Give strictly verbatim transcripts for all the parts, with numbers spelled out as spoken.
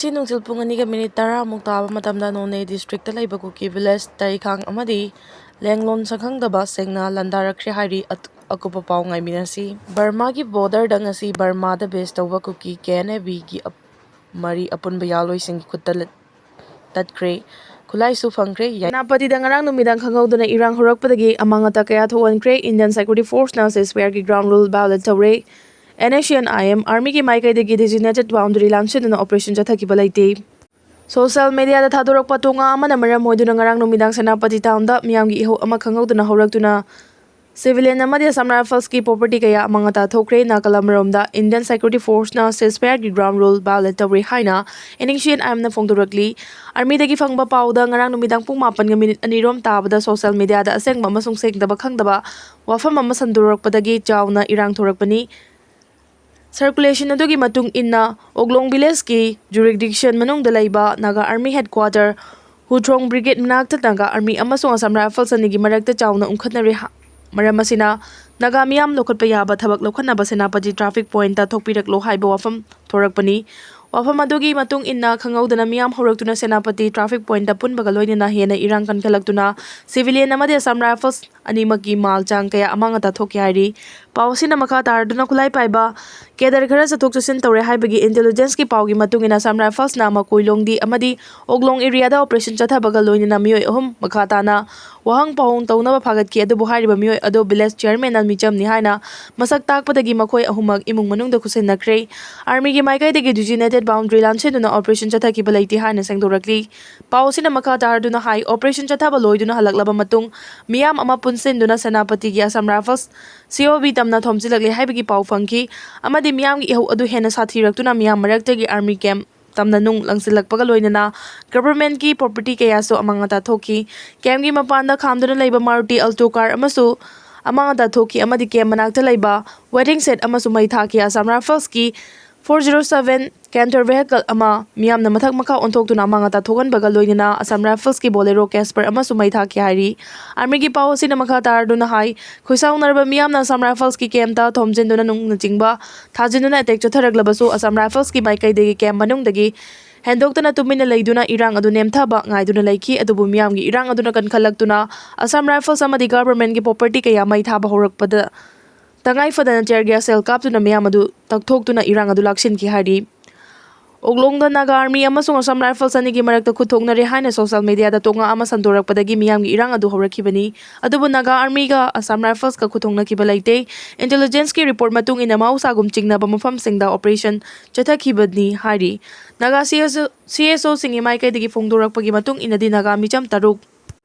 ꯉꯁꯤ ꯅꯨꯡꯊꯤꯜ ꯄꯨꯡ ꯑꯅꯤꯒ ꯃꯤꯅꯤꯠ ꯇꯔꯥꯃꯨꯛ ꯇꯥꯕ ꯃꯇꯝꯗ ꯅꯣꯅꯦ ꯗꯤꯁꯇ꯭ꯔꯤꯛꯇ ꯂꯩꯕ ꯀꯨꯀꯤ ꯚꯤꯂꯦꯖ ꯇꯩꯈꯥꯡ ꯑꯃꯗꯤ ꯂꯦꯡꯂꯣꯟ ꯁꯛꯈꯪꯗꯕ ꯁꯦꯡꯅ ꯂꯥꯟꯗꯥꯔꯛꯈ꯭ꯔꯦ ꯍꯥꯏꯔꯤ꯫ ꯑꯠ-, ꯑꯀꯨꯞꯄ ꯄꯥꯎ ꯉꯥꯏꯃꯤꯟꯅꯁꯤ꯫ ꯕꯔꯃꯥꯒꯤ ꯕꯣꯔꯗꯔꯗ ꯉꯁꯤ ꯕꯔꯃꯥꯗ ꯕꯦꯁ ꯇꯧꯕ ꯀꯨꯀꯤ ꯀꯦ ꯑꯦꯟ ꯑꯦ ꯕꯤꯒꯤ ꯑꯞ-, ꯃꯔꯤ ꯑꯄꯨꯟꯕ ꯌꯥꯜꯂꯣꯏꯁꯤꯡꯒꯤ ꯈꯨꯠꯇ ꯂꯠ-, ꯇꯠꯈ꯭ꯔꯦ꯫ ꯈꯨꯠꯂꯥꯏꯁꯨ ꯐꯪꯈ꯭ꯔꯦ꯫ ꯌꯥꯏ- ꯁꯦꯅꯥꯄꯇꯤꯗ ꯉꯔꯥꯡ ꯅꯨꯃꯤꯗꯥꯡ ꯈꯪꯍꯧꯗꯅ ꯏꯔꯥꯡ ꯍꯧꯔꯛꯄꯗꯒꯤ ꯑꯃꯥꯡ ꯑꯇꯥ ꯀꯌꯥ ꯊꯣꯛꯍꯟꯈ꯭ꯔꯦ꯫ ꯏꯟꯗꯤꯌꯟ ꯁꯦꯀ꯭ꯌꯨꯔꯤꯇꯤ ꯐꯣꯔꯁꯅ ꯁꯤꯖꯐꯥꯌꯔꯒꯤ ꯒ꯭ꯔꯥꯎꯟ ꯔꯨꯜ ꯚꯥꯏꯑꯣꯂꯦꯠ ꯇꯧꯔꯦ꯫ And S C and I M ꯑꯥꯔꯃꯤꯒꯤ ꯃꯥꯏꯀꯩꯗꯒꯤ ꯗꯤꯖꯤꯒꯅꯦꯇꯦꯗ ꯕꯥꯎꯟꯗꯔꯤ ꯂꯥꯟꯁꯤꯟꯗꯨꯅ ꯑꯣꯄꯔꯦꯁꯟ ꯆꯠꯊꯈꯤꯕ ꯂꯩꯇꯦ꯫ ꯁꯣꯁꯤꯌꯦꯜ ꯃꯦꯗꯤꯌꯥꯗ ꯊꯥꯗꯣꯔꯛꯄ ꯇꯣꯉꯥ ꯑꯃꯅ ꯃꯔꯝ ꯑꯣꯏꯗꯨꯅ ꯉꯔꯥꯡ ꯅꯨꯃꯤꯗꯥꯡ ꯁꯦꯅꯥꯄꯇꯤ ꯇꯥꯎꯟꯗ ꯃꯤꯌꯥꯝꯒꯤ ꯏꯍꯧ ꯑꯃ ꯈꯪꯍꯧꯗꯅ ꯍꯧꯔꯛꯇꯨꯅ ꯁꯤꯚꯤꯂꯤꯌꯟ ꯑꯃꯗꯤ ꯑꯁꯥꯝ ꯔꯥꯏꯐꯜꯁꯀꯤ ꯄ꯭ꯔꯣꯄꯔꯇꯤ ꯀꯌꯥ ꯑꯃꯥꯡ ꯑꯇꯥ ꯊꯣꯛꯈ꯭ꯔꯦ꯫ ꯅꯥꯀꯜ ꯑꯃꯔꯣꯝꯗ ꯏꯟꯗꯤꯌꯟ ꯁꯦꯀ꯭ꯌꯨꯔꯤꯇꯤ ꯐꯣꯔꯁꯅ ꯁꯤꯖꯐꯥꯌꯔꯒꯤ ꯒ꯭ꯔꯥꯎꯟ ꯔꯨꯜ ꯚꯥꯏꯑꯣꯂꯦꯠ ꯇꯧꯔꯦ ꯍꯥꯏꯅ ꯑꯦꯟ ꯑꯦꯁ ꯁꯤ ꯑꯦꯟ ꯑꯥꯏ ꯑꯦꯝꯅ ꯐꯣꯡꯗꯣꯔꯛꯂꯤ꯫ ꯑꯥꯔꯃꯤꯗꯒꯤ ꯐꯪꯕ ꯄꯥꯎꯗ ꯉꯔꯥꯡ ꯅꯨꯃꯤꯗꯥꯡ ꯄꯨꯡ ꯃꯥꯄꯟꯒ ꯃꯤꯅꯤꯠ ꯑꯅꯤꯔꯣꯝ ꯇꯥꯕꯗ ꯁꯣꯁꯤꯌꯦꯜ ꯃꯦꯗꯤꯌꯥꯗ ꯑꯁꯦꯡꯕ ꯑꯃꯁꯨꯡ ꯁꯦꯡꯗꯕ ꯈꯪꯗꯕ ꯋꯥꯐꯝ ꯑꯃ ꯁꯟꯗꯣꯔꯛꯄꯗꯒꯤ ꯆꯥꯎꯅ ꯏꯔꯥꯡ ꯊꯣꯔꯛꯄꯅꯤ꯫ ꯁꯔꯀꯨꯂꯦꯁꯟ ꯑꯗꯨꯒꯤ ꯃꯇꯨꯡ ꯏꯟꯅ ꯑꯣꯛꯂꯣꯡ ꯚꯤꯂꯦꯖꯀꯤ ꯖꯨꯔꯤꯗꯤꯛꯁꯟ ꯃꯅꯨꯡꯗ ꯂꯩꯕ ꯅꯥꯒꯥ ꯑꯥꯔꯃꯤ ꯍꯦꯗꯀ꯭ꯋꯥꯇꯔ ꯍꯨꯊ꯭ꯔꯣꯡ ꯕ꯭ꯔꯤꯒꯦꯗ ꯃꯅꯥꯛꯇ ꯅꯥꯒꯥ ꯑꯥꯔꯃꯤ ꯑꯃꯁꯨꯡ ꯑꯁꯥꯝ ꯔꯥꯏꯐꯜꯁ ꯑꯅꯤꯒꯤ ꯃꯔꯛꯇ ꯆꯥꯎꯅ ꯎꯪꯈꯠꯅꯔꯤ ꯍꯥ-, ꯃꯔꯝ ꯑꯁꯤꯅ ꯅꯥꯒꯥ ꯃꯤꯌꯥꯝ ꯂꯧꯈꯠꯄ ꯌꯥꯕ ꯊꯕꯛ ꯂꯧꯈꯠꯅꯕ ꯁꯦꯅꯥꯄꯇꯤ ꯇ꯭ꯔꯥꯐꯤꯛ ꯄꯣꯏꯟꯠꯇ ꯊꯣꯛꯄꯤꯔꯛꯂꯣ ꯍꯥꯏꯕ ꯋꯥꯐꯝ ꯊꯣꯔꯛꯄꯅꯤ꯫ ꯋꯥꯐꯝ ꯑꯗꯨꯒꯤ ꯃꯇꯨꯡ ꯏꯟꯅ ꯈꯪꯍꯧꯗꯅ ꯃꯤꯌꯥꯝ ꯍꯧꯔꯛꯇꯨꯅ ꯁꯦꯅꯥꯄꯇꯤ ꯇ꯭ꯔꯥꯐꯤꯛ ꯄꯣꯏꯟꯠꯇ ꯄꯨꯟꯕꯒ ꯂꯣꯏꯅꯅ ꯍꯦꯟꯅ ꯏꯔꯥꯡ ꯀꯟꯈꯠꯂꯛꯇꯨꯅ ꯁꯤꯚꯤꯂꯤꯌꯟ ꯑꯃꯗꯤ ꯑꯁꯥꯝ ꯔꯥꯏꯐꯜꯁ ꯑꯅꯤꯃꯛꯀꯤ ꯃꯥꯜ ꯆꯥꯡ ꯀꯌꯥ ꯑꯃꯥꯡ ꯑꯇꯥ ꯊꯣꯛꯈꯤ ꯍꯥꯏꯔꯤ꯫ ꯄꯥꯎ ꯑꯁꯤꯅ ꯃꯈꯥ ꯇꯥꯔꯗꯨꯅ ꯈꯨꯠꯂꯥꯏ ꯄꯥꯏꯕ ꯀꯦꯗꯔ ꯈꯔ ꯆꯠꯊꯣꯛ ꯆꯠꯁꯤꯟ ꯇꯧꯔꯦ ꯍꯥꯏꯕꯒꯤ ꯏꯟꯇꯦꯂꯤꯖꯦꯟꯁꯀꯤ ꯄꯥꯎꯒꯤ ꯃꯇꯨꯡ ꯏꯟꯅ ꯑꯁꯥꯝ ꯔꯥꯏꯐꯜꯁꯅ ꯃꯀꯣꯏꯂꯣꯡꯗꯤ ꯑꯃꯗꯤ ꯑꯣꯛꯂꯣꯡ ꯑꯦꯔꯤꯌꯥꯗ ꯑꯣꯄꯔꯦꯁꯟ ꯆꯠꯊꯕꯒ ꯂꯣꯏꯅꯅ ꯃꯤꯑꯣꯏ ꯑꯍꯨꯝ ꯃꯈꯥ ꯇꯥꯅ ꯋꯥꯍꯪ ꯄꯥꯎꯍꯪ ꯇꯧꯅꯕ ꯐꯥꯒꯠꯈꯤ꯫ ꯑꯗꯨꯕꯨ ꯍꯥꯏꯔꯤꯕ ꯃꯤꯑꯣꯏ ꯑꯗꯨ ꯚꯤꯂꯦꯖ ꯆꯤꯌꯔꯃꯦꯟꯅ ꯃꯤꯆꯝꯅꯤ ꯍꯥꯏꯅ ꯃꯁꯛ ꯇꯥꯛꯄꯗꯒꯤ ꯃꯈꯣꯏ ꯑꯍꯨꯝꯃꯛ ꯏꯃꯨꯡ ꯃꯅꯨꯡꯗ ꯈꯨꯠꯁꯤꯟꯅꯈ꯭ꯔꯦ꯫ ꯑꯥꯔꯃꯤꯒꯤ ꯃꯥꯏꯀꯩꯗꯒꯤ ꯗꯤꯖꯤꯒꯅꯦꯇꯦꯗ ꯕꯥꯎꯟꯗꯔꯤ ꯂꯥꯟꯁꯤꯟꯗꯨꯅ ꯑꯣꯄꯔꯦꯁꯟ ꯆꯠꯊꯈꯤꯕ ꯂꯩꯇꯦ ꯍꯥꯏꯅ ꯁꯦꯡꯗꯣꯔꯛꯂꯤ꯫ ꯄꯥꯎ ꯑꯁꯤꯅ ꯃꯈꯥ ꯇꯥꯔꯗꯨꯅ ꯍꯥꯏ, ꯑꯣꯄꯔꯦꯁꯟ ꯆꯠꯊꯕ ꯂꯣꯏꯗꯨꯅ ꯍꯜꯂꯛꯂꯕ ꯃꯇꯨꯡ ꯃꯤꯌꯥꯝ ꯑꯃ ꯄꯨꯟꯁꯤꯟꯗꯨꯅ ꯁꯦꯅꯥꯄꯇꯤꯒꯤ ꯑꯁꯥꯝ ꯔꯥꯏꯐꯜꯁ ꯁꯤ ꯑꯣ ꯕꯤ ꯇꯝꯅ ꯊꯣꯝꯖꯤꯜꯂꯛꯂꯦ ꯍꯥꯏꯕꯒꯤ ꯄꯥꯎ ꯐꯪꯈꯤ ꯑꯃꯗꯤ ꯃꯤꯌꯥꯝꯒꯤ ꯏꯍꯧ ꯑꯗꯨ ꯍꯦꯟꯅ ꯁꯥꯊꯤꯔꯛꯇꯨꯅ ꯃꯤꯌꯥꯝ ꯃꯔꯛꯇꯒꯤ ꯑꯥꯔꯃꯤ ꯀꯦꯝꯞ ꯇꯝꯅ ꯅꯨꯡ ꯂꯪꯁꯤꯜꯂꯛꯄꯒ ꯂꯣꯏꯅꯅ ꯒꯚꯔꯟꯃꯦꯟꯠꯀꯤ ꯄ꯭ꯔꯣꯄꯔꯇꯤ ꯀꯌꯥꯁꯨ ꯑꯃꯥꯡ ꯑꯇꯥ ꯊꯣꯛꯈꯤ꯫ ꯀꯦꯝꯞꯀꯤ ꯃꯄꯥꯟꯗ ꯈꯥꯝꯗꯨꯅ ꯂꯩꯕ ꯃꯥꯔꯨꯇꯤ ꯑꯜꯇꯣ ꯀꯥꯔ ꯑꯃꯁꯨ ꯑꯃꯥꯡ ꯑꯇꯥ ꯊꯣꯛꯈꯤ ꯑꯃꯗꯤ ꯀꯦꯝꯞ ꯃꯅꯥꯛꯇ ꯂꯩꯕ ꯋꯦꯇꯤꯡ ꯁꯦꯗ ꯑꯃꯁꯨ ꯃꯩ ꯊꯥꯈꯤ꯫ ꯑꯁꯥꯝ ꯔꯥꯏꯐꯜꯁꯀꯤ four zero seven canter vehicle ꯑꯃ ꯃꯤꯌꯥꯝꯅ ꯃꯊꯛ ꯃꯈꯥ ꯑꯣꯟꯊꯣꯛꯇꯨꯅ ꯑꯃꯥꯡ ꯑꯇꯥ ꯊꯣꯛꯍꯟꯕꯒ ꯂꯣꯏꯅꯅ ꯑꯁꯥꯝ ꯔꯥꯏꯐꯜꯁꯀꯤ ꯕꯣꯂꯦꯔꯣ ꯀꯦꯁꯄꯔ ꯑꯃꯁꯨ ꯃꯩ ꯊꯥꯈꯤ ꯍꯥꯏꯔꯤ꯫ ꯑꯥꯔꯃꯤꯒꯤ ꯄꯥꯎ ꯑꯁꯤꯅ ꯃꯈꯥ ꯇꯥꯔꯗꯨꯅ ꯍꯥꯏ, ꯈꯣꯏꯁꯥꯎꯅꯔꯕ ꯃꯤꯌꯥꯝꯅ ꯑꯁꯥꯝ ꯔꯥꯏꯐꯜꯁꯀꯤ ꯀꯦꯝꯞꯇ ꯊꯣꯝꯖꯤꯟꯗꯨꯅ ꯅꯨꯡꯅꯆꯤꯡꯕ ꯊꯥꯖꯤꯟꯗꯨꯅ ꯑꯦꯇꯦꯛ ꯆꯠꯊꯔꯛꯂꯕꯁꯨ ꯑꯁꯥꯝ ꯔꯥꯏꯐꯜꯁꯀꯤ ꯃꯥꯏꯀꯩꯗꯒꯤ ꯀꯦꯝꯞ ꯃꯅꯨꯡꯗꯒꯤ ꯍꯦꯟꯗꯣꯛꯇꯅ ꯇꯨꯃꯤꯟꯅ ꯂꯩꯗꯨꯅ ꯏꯔꯥꯡ ꯑꯗꯨ ꯅꯦꯝꯊꯕ ꯉꯥꯏꯗꯨꯅ ꯂꯩꯈꯤ꯫ ꯑꯗꯨꯕꯨ ꯃꯤꯌꯥꯝꯒꯤ ꯏꯔꯥꯡ ꯑꯗꯨꯅ ꯀꯟꯈꯠꯂꯛꯇꯨꯅ Assam Rifles ꯑꯃꯗꯤ governmentꯀꯤ property ꯀꯌꯥ ꯃꯩ ꯊꯥꯕ ꯍꯧꯔꯛꯄꯗ ꯇꯉꯥꯏ ꯐꯗꯅ tear gas shell ꯀꯥꯞꯇꯨꯅ ꯃꯤꯌꯥꯝ ꯑꯗꯨ ꯇꯛꯊꯣꯛꯇꯨꯅ ꯏꯔꯥꯡ ꯑꯗꯨ ꯂꯥꯛꯁꯤꯟꯈꯤ ꯍꯥꯏꯔꯤ꯫ ꯑꯣꯛꯂꯣꯡꯗ Naga Army ꯑꯃꯁꯨꯡ Assam Rifles ꯑꯅꯤꯒꯤ ꯃꯔꯛꯇ ꯈꯨꯠ ꯊꯣꯛꯅꯔꯦ ꯍꯥꯏꯅ social mediaꯗ ꯇꯣꯉꯥ ꯑꯃ ꯁꯟꯗꯣꯔꯛꯄꯗꯒꯤ ꯃꯤꯌꯥꯝꯒꯤ ꯏꯔꯥꯡ ꯑꯗꯨ ꯍꯧꯔꯛꯈꯤꯕꯅꯤ꯫ ꯑꯗꯨꯕꯨ Naga Armyꯒ Assam Riflesꯀ ꯈꯨꯠ ꯊꯣꯛꯅꯈꯤꯕ ꯂꯩꯇꯦ꯫ Intelligenceꯀꯤ report ꯃꯇꯨꯡ ꯏꯟꯅ ꯃꯍꯧꯁꯥꯒꯨꯝ ꯆꯤꯡꯅꯕ ꯃꯐꯝꯁꯤꯡꯗ operation ꯆꯠꯊꯈꯤꯕꯅꯤ ꯍꯥꯏꯔꯤ꯫ Naga CSO, CSOꯁꯤꯡꯒꯤ ꯃꯥꯏꯀꯩꯗꯒꯤ ꯐꯣꯡꯗꯣꯔꯛꯄꯒꯤ ꯃꯇꯨꯡ ꯏꯟꯅꯗꯤ Naga ꯃꯤꯆꯝ ꯇꯔꯨꯛ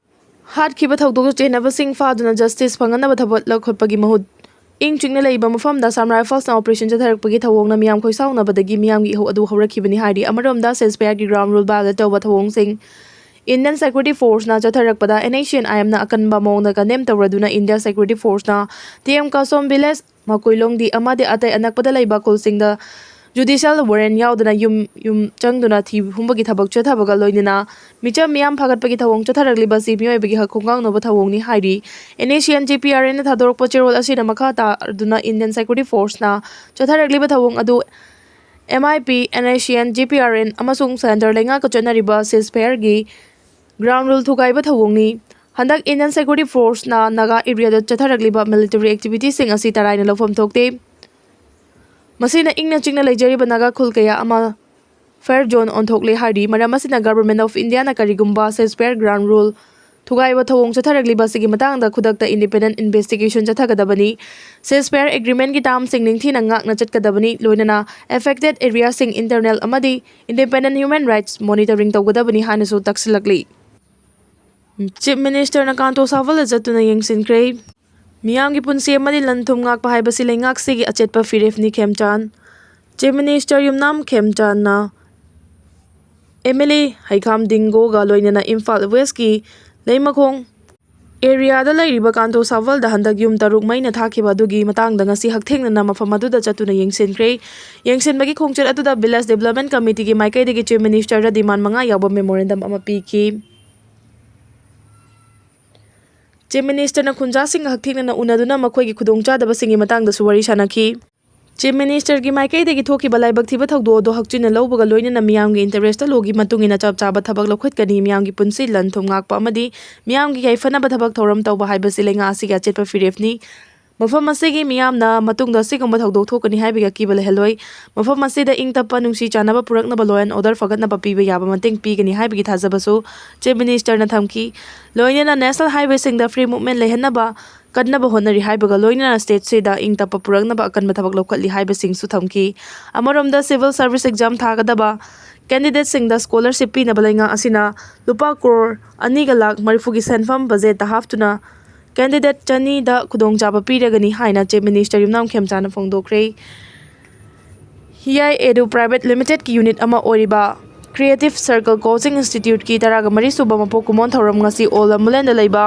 ꯍꯥꯠꯈꯤꯕ ꯊꯧꯗꯣꯛꯇ ꯆꯦꯟꯅꯕꯁꯤꯡ ꯐꯥꯗꯨꯅ justice ꯐꯪꯍꯟꯅꯕ ꯊꯕꯛ ꯂꯧꯈꯠꯄꯒꯤ ꯃꯍꯨꯠ ꯏꯪ ꯆꯤꯛꯅ ꯂꯩꯕ ꯃꯐꯝꯗ Assam Riflesꯅ operation ꯆꯠꯊꯔꯛꯄꯒꯤ ꯊꯧꯑꯣꯡꯅ ꯃꯤꯌꯥꯝ ꯈꯣꯏꯁꯥꯎꯅꯕꯗꯒꯤ ꯃꯤꯌꯥꯝꯒꯤ ꯏꯍꯧ ꯑꯗꯨ ꯍꯧꯔꯛꯈꯤꯕꯅꯤ ꯍꯥꯏꯔꯤ꯫ ꯑꯃꯔꯣꯝꯗ ceasefireꯒꯤ ground rule violate ꯇꯧꯕ ꯊꯧꯑꯣꯡꯁꯤꯡ Indian Security Forceꯅ ꯆꯠꯊꯔꯛꯄꯗ NSCN-IMꯅ ꯑꯀꯟꯕ ꯃꯑꯣꯡꯗ condemn ꯇꯧꯔꯗꯨꯅ India Security Forceꯅ T M Kasom village, Makuilongdi ꯑꯃꯗꯤ ꯑꯇꯩ ꯑꯅꯛꯄꯗ ꯂꯩꯕ ꯈꯨꯜꯁꯤꯡꯗ judicial warrant ꯌꯥꯎꯗꯅ ꯌꯨꯝ ꯌꯨꯝ ꯆꯪꯗꯨꯅ ꯊꯤ ꯍꯨꯝꯕꯒꯤ ꯊꯕꯛ ꯆꯠꯊꯕꯒ ꯂꯣꯏꯅꯅ ꯃꯤꯆꯝ ꯃꯤꯌꯥꯝ ꯐꯥꯒꯠꯄꯒꯤ ꯊꯧꯑꯣꯡ ꯆꯠꯊꯔꯛꯂꯤꯕ ꯑꯁꯤ ꯃꯤꯑꯣꯏꯕꯒꯤ ꯍꯛ ꯈꯣꯡꯒꯥꯎꯅꯕ ꯊꯧꯑꯣꯡꯅꯤ ꯍꯥꯏꯔꯤ꯫ NSCN-GPRNꯅ ꯊꯥꯗꯣꯔꯛꯄ ꯆꯦꯔꯣꯜ ꯑꯁꯤꯅ ꯃꯈꯥ ꯇꯥꯗꯨꯅ Indian Security Forceꯅ ꯆꯠꯊꯔꯛꯂꯤꯕ ꯊꯧꯑꯣꯡ ꯑꯗꯨ MIP, NSCN, GPRN ꯑꯃꯁꯨꯡ centre ꯂꯩꯉꯥꯛꯀ ꯆꯠꯅꯔꯤꯕ ceasefireꯒꯤ ground rule ꯊꯨꯒꯥꯏꯕ ꯊꯧꯑꯣꯡꯅꯤ꯫ ꯍꯟꯗꯛ Indian Security Forceꯅ Naga areaꯗ ꯆꯠꯊꯔꯛꯂꯤꯕ military activityꯁꯤꯡ ꯑꯁꯤ ꯇꯔꯥꯏꯅ ꯂꯧꯐꯝ ꯊꯣꯛꯇꯦ꯫ ꯃꯁꯤꯅ ꯏꯪꯅ ꯆꯤꯛꯅ ꯂꯩꯖꯔꯤꯕ Naga ꯈꯨꯜ ꯀꯌꯥ ꯑꯃ fire zone ꯑꯣꯟꯊꯣꯛꯂꯦ ꯍꯥꯏꯔꯤ꯫ ꯃꯔꯝ ꯑꯁꯤꯅ Government of Indiaꯅ ꯀꯔꯤꯒꯨꯝꯕ ceasefire ground rule ꯊꯨꯒꯥꯏꯕ ꯊꯧꯑꯣꯡ ꯆꯠꯊꯔꯛꯂꯤꯕ ꯑꯁꯤꯒꯤ ꯃꯇꯥꯡꯗ ꯈꯨꯗꯛꯇ independent investigation ꯆꯠꯊꯒꯗꯕꯅꯤ꯫ Ceasefire agreementꯀꯤ termsꯁꯤꯡ ꯅꯤꯡꯊꯤꯅ ꯉꯥꯛꯅ ꯆꯠꯀꯗꯕꯅꯤ, ꯂꯣꯏꯅꯅ affected areaꯁꯤꯡ internal ꯑꯃꯗꯤ independent human rights monitoring ꯇꯧꯒꯗꯕꯅꯤ ꯍꯥꯏꯅꯁꯨ ꯇꯛꯁꯤꯜꯂꯛꯂꯤ꯫ Chief Ministerꯅ ꯀꯥꯟꯇꯣ ꯁꯥꯕꯜꯗ ꯆꯠꯇꯨꯅ ꯌꯦꯡꯁꯤꯟꯈ꯭ꯔꯦ꯫ ꯃꯤꯌꯥꯝꯒꯤ ꯄꯨꯟꯁꯤ ꯑꯃꯗꯤ ꯂꯟ ꯊꯨꯝ ꯉꯥꯛꯄ ꯍꯥꯏꯕꯁꯤ ꯂꯩꯉꯥꯛꯁꯤꯒꯤ ꯑꯆꯦꯠꯄ ꯐꯤꯔꯦꯞꯅꯤ, ꯈꯦꯝꯆꯥꯟ꯫ Chief Minister ꯌꯨꯝꯅꯥꯝ ꯈꯦꯝꯆꯥꯟꯅ MLA ꯍꯩꯈꯥꯝ ꯗꯤꯡꯒꯣꯒ ꯂꯣꯏꯅꯅ ꯏꯝꯐꯥꯜ Westꯀꯤ ꯂꯩꯃꯈꯣꯡ areaꯗ ꯂꯩꯔꯤꯕ ꯀꯥꯟꯇꯣ ꯁꯥꯕꯜꯗ ꯍꯟꯗꯛ ꯌꯨꯝ ꯇꯔꯨꯛ ꯃꯩꯅ ꯊꯥꯈꯤꯕ ꯑꯗꯨꯒꯤ ꯃꯇꯥꯡꯗ ꯉꯁꯤ ꯍꯛꯊꯦꯡꯅꯅ ꯃꯐꯝ ꯑꯗꯨꯗ ꯆꯠꯇꯨꯅ ꯌꯦꯡꯁꯤꯟꯈ꯭ꯔꯦ꯫ ꯌꯦꯡꯁꯤꯟꯕꯒꯤ ꯈꯣꯡꯆꯠ ꯑꯗꯨꯗ Village Development Committeeꯒꯤ ꯃꯥꯏꯀꯩꯗꯒꯤ Chief Ministerꯗ demand ꯃꯉꯥ ꯌꯥꯎꯕ memorandum ꯑꯃ ꯄꯤꯈꯤ꯫ Chief Ministerꯅ ꯈꯨꯟꯖꯥꯁꯤꯡꯒ ꯍꯛꯊꯦꯡꯅꯅ ꯎꯅꯗꯨꯅ ꯃꯈꯣꯏꯒꯤ ꯈꯨꯗꯣꯡꯆꯥꯗꯕꯁꯤꯡꯒꯤ ꯃꯇꯥꯡꯗꯁꯨ ꯋꯥꯔꯤ ꯁꯥꯅꯈꯤ꯫ Chief Minister ꯒꯤ ꯃꯥꯏꯀꯩꯗꯒꯤ ꯊꯣꯛꯈꯤꯕ ꯂꯥꯏꯕꯛ ꯊꯤꯕ ꯊꯧꯗꯣꯛ ꯑꯗꯨ ꯍꯛꯆꯤꯟꯅ ꯂꯧꯕꯒ ꯂꯣꯏꯅꯅ ꯃꯤꯌꯥꯝꯒꯤ interest ꯂꯣꯒꯤ ꯃꯇꯨꯡ ꯏꯟꯅ ꯆꯞ ꯆꯥꯕ ꯊꯕꯛ ꯂꯧꯈꯠꯀꯅꯤ꯫ ꯃꯤꯌꯥꯝꯒꯤ ꯄꯨꯟꯁꯤ ꯂꯟ ꯊꯨꯝ ꯉꯥꯛꯄ ꯑꯃꯗꯤ ꯃꯤꯌꯥꯝꯒꯤ ꯌꯥꯏꯐꯅꯕ ꯊꯕꯛ ꯊꯧꯔꯝ ꯇꯧꯕ ꯍꯥꯏꯕꯁꯤ ꯂꯩꯉꯥꯛ ꯑꯁꯤꯒꯤ ꯑꯆꯦꯠꯄ ꯐꯤꯔꯦꯞꯅꯤ꯫ ꯃꯐꯝ ꯑꯁꯤꯒꯤ ꯃꯤꯌꯥꯝꯅ ꯃꯇꯨꯡꯗ ꯑꯁꯤꯒꯨꯝꯕ ꯊꯧꯗꯣꯛ ꯊꯣꯛꯀꯅꯤ ꯍꯥꯏꯕꯒꯤ ꯑꯀꯤꯕ ꯂꯩꯍꯜꯂꯣꯏ꯫ ꯃꯐꯝ ꯑꯁꯤꯗ ꯏꯪ ꯇꯞꯄ, ꯅꯨꯡꯁꯤ ꯆꯥꯟꯅꯕ ꯄꯨꯔꯛꯅꯕ, law and order ꯐꯒꯠꯅꯕ ꯄꯤꯕ ꯌꯥꯕ ꯃꯇꯦꯡ ꯄꯤꯒꯅꯤ ꯍꯥꯏꯕꯒꯤ ꯊꯥꯖꯕꯁꯨ Chief Minister ꯅ ꯊꯝꯈꯤ꯫ ꯂꯣꯏꯅꯅ national highway ꯁꯤꯡꯗ free movement ꯂꯩꯍꯟꯅꯕ ꯀꯟꯅꯕ ꯍꯣꯠꯅꯔꯤ ꯍꯥꯏꯕꯒ ꯂꯣꯏꯅꯅ state ꯁꯤꯗ ꯏꯪ ꯇꯞꯄ ꯄꯨꯔꯛꯅꯕ ꯑꯀꯟꯕ ꯊꯕꯛ ꯂꯧꯈꯠꯂꯤ ꯍꯥꯏꯕꯁꯤꯡꯁꯨ ꯊꯝꯈꯤ꯫ ꯑꯃꯔꯣꯝꯗ, civil service exam ꯊꯥꯒꯗꯕ candidate ꯁꯤꯡꯗ scholarship ꯄꯤꯅꯕ ꯂꯩꯉꯥꯛ ꯑꯁꯤꯅ ꯂꯨꯄꯥ ꯀ꯭ꯔꯣꯔ ꯑꯅꯤꯒ ꯂꯥꯈ ꯃꯔꯤꯐꯨꯒꯤ ꯁꯦꯟꯐꯝ budget ꯇ ꯍꯥꯞꯇꯨꯅ candidate ꯆꯅꯤꯗ ꯈꯨꯗꯣꯡꯆꯥꯕ ꯄꯤꯔꯒꯅꯤ ꯍꯥꯏꯅ Chief Minister ꯌꯨꯝꯅꯥꯝ ꯈꯦꯝꯆꯥꯅ ꯐꯣꯡꯗꯣꯛꯈ꯭ꯔꯦ꯫ ꯍꯤꯌꯥꯏ ꯑꯦꯗꯨ Private Limited ꯀꯤ unit ꯑꯃ ꯑꯣꯏꯔꯤꯕ Creative Circle Coaching Institute ꯀꯤ ꯇꯔꯥꯒ ꯃꯔꯤ ꯁꯨꯕ ꯃꯄꯣꯛ ꯀꯨꯝꯑꯣꯟ ꯊꯧꯔꯝ ꯉꯁꯤ ꯑꯣꯜ ꯂꯝꯃꯨꯂꯦꯟꯗ ꯂꯩꯕ